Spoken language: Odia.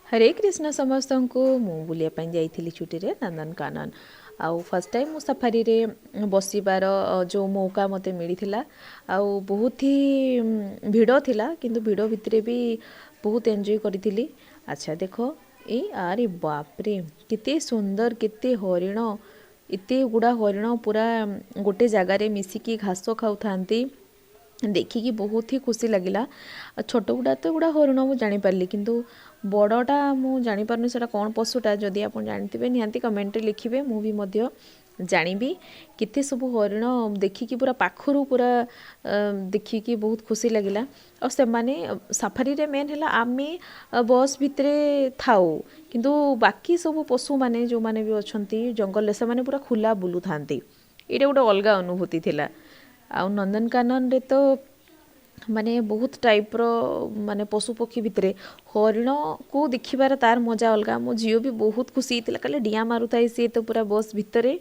ହରେ କୃଷ୍ଣ ସମସ୍ତଙ୍କୁ। ମୁଁ ବୁଲିବା ପାଇଁ ଯାଇଥିଲି ଛୁଟିରେ ନନ୍ଦନକାନନ। ଆଉ ଫାର୍ଷ୍ଟ ଟାଇମ୍ ମୁଁ ସଫାରିରେ ବସିବାର ଯେଉଁ ମୌକା ମୋତେ ମିଳିଥିଲା, ଆଉ ବହୁତ ହି ଭିଡ଼ ଥିଲା, କିନ୍ତୁ ଭିଡ଼ ଭିତରେ ବି ବହୁତ ଏନ୍ଜୟ କରିଥିଲି। ଆଚ୍ଛା ଦେଖ, ଏଇ ଆରେ ବାପରେ, କେତେ ସୁନ୍ଦର, କେତେ ହରିଣ, ଏତେ ଗୁଡ଼ା ହରିଣ ପୁରା ଗୋଟେ ଜାଗାରେ ମିଶିକି ଘାସ ଖାଉଥାନ୍ତି। ଦେଖିକି ବହୁତ ହି ଖୁସି ଲାଗିଲା। ଆଉ ଛୋଟ ଗୁଡ଼ା ତ ଗୁଡ଼ା ହରିଣ ମୁଁ ଜାଣିପାରିଲି, କିନ୍ତୁ ବଡ଼ଟା ମୁଁ ଜାଣିପାରୁନି ସେଇଟା କ'ଣ ପଶୁଟା। ଯଦି ଆପଣ ଜାଣିଥିବେ, ନିହାତି କମେଣ୍ଟରେ ଲେଖିବେ, ମୁଁ ବି ମଧ୍ୟ ଜାଣିବି। କେତେ ସବୁ ହରିଣ ଦେଖିକି ପୁରା ପାଖରୁ ପୁରା ଦେଖିକି ବହୁତ ଖୁସି ଲାଗିଲା। ଆଉ ସେମାନେ ସାଫାରିରେ ମେନ୍ ହେଲା ଆମେ ବସ୍ ଭିତରେ ଥାଉ, କିନ୍ତୁ ବାକି ସବୁ ପଶୁମାନେ ଯେଉଁମାନେ ବି ଅଛନ୍ତି ଜଙ୍ଗଲରେ, ସେମାନେ ପୁରା ଖୋଲା ବୁଲୁଥାନ୍ତି। ଏଇଟା ଗୋଟେ ଅଲଗା ଅନୁଭୂତି ଥିଲା। ଆଉ ନନ୍ଦନକାନନରେ ତ ମାନେ ବହୁତ ଟାଇପ୍ର ମାନେ ପଶୁପକ୍ଷୀ ଭିତରେ ହରିଣକୁ ଦେଖିବାର ତାର ମଜା ଅଲଗା। ମୋ ଝିଅ ବି ବହୁତ ଖୁସି ହେଇଥିଲା, ଖାଲି ଡିଆଁ ମାରୁଥାଏ ସିଏ ତ ପୁରା ବସ୍ ଭିତରେ।